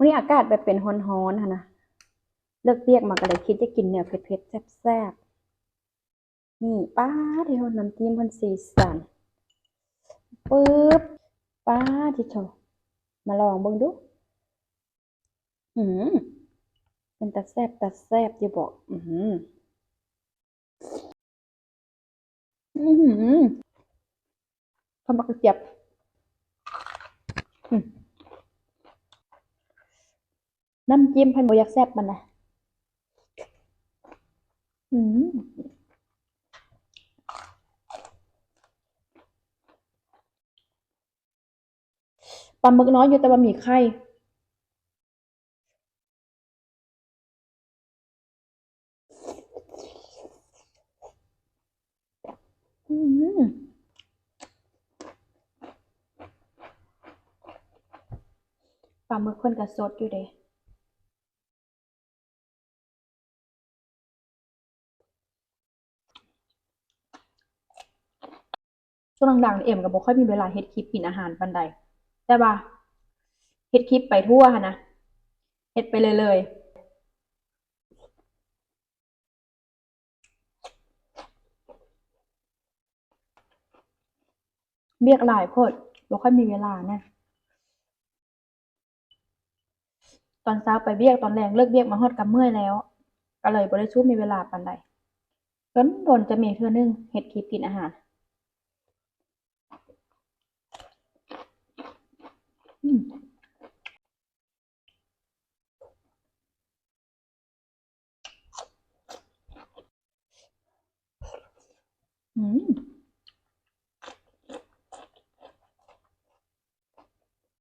ມື້ນີ້ອາກາດແບບເປັນຮ້ອນໆຫັ້ນນະ ເລີກວຽກມາກໍເລີຍຄິດຢາກກິນແນວເຜັດໆແຊບໆ. ນີ້ ປາດ ເຫັນບໍ່ ນ້ຳຈິ້ມເພິ່ນສີສັນ ປຶບ ປາດ ໂທ້ ມາລອງເບິ່ງດູ. ອືມ ເປັນຕາແຊບ ຕາແຊບຢູ່ບໍ? ອືມ ອືມ ທຳບັກກະຈຽບ ອືມ ນ້ຳຈິ້ມເພິ່ນບໍ່ຢາກແຊບປານໃດ. ອືມ ປາໝຶກນ້ອຍຢູ່ ແຕ່ວ່າມີໄຂ່. ອືມ ປາໝຶກເພິ່ນກໍສົດຢູ່ເດ. ຊ່ວງຫຼັງໆນີ້ເອັມກໍບໍ່ຄ່ອຍມີເວລາເຮັດຄລິບກິນອາຫານປານໃດ ແຕ່ວ່າເຮັດຄລິບໄປທົ່ວຫັ້ນນະ ເຮັດໄປເລື້ອຍໆ. ວຽກຫຼາຍໂພດ ບໍ່ຄ່ອຍມີເວລານະ. ຕອນເຊົ້າໄປວຽກ ຕອນແລງເລີກວຽກມາຮອດກໍເມື່ອຍແລ້ວ ກໍເລີຍບໍ່ໄດ້ສູ້ມີເວລາປານໃດ. ດົນໆຈະມີເທື່ອໜຶ່ງເຮັດຄລິບກິນອາຫານ. ອືມ.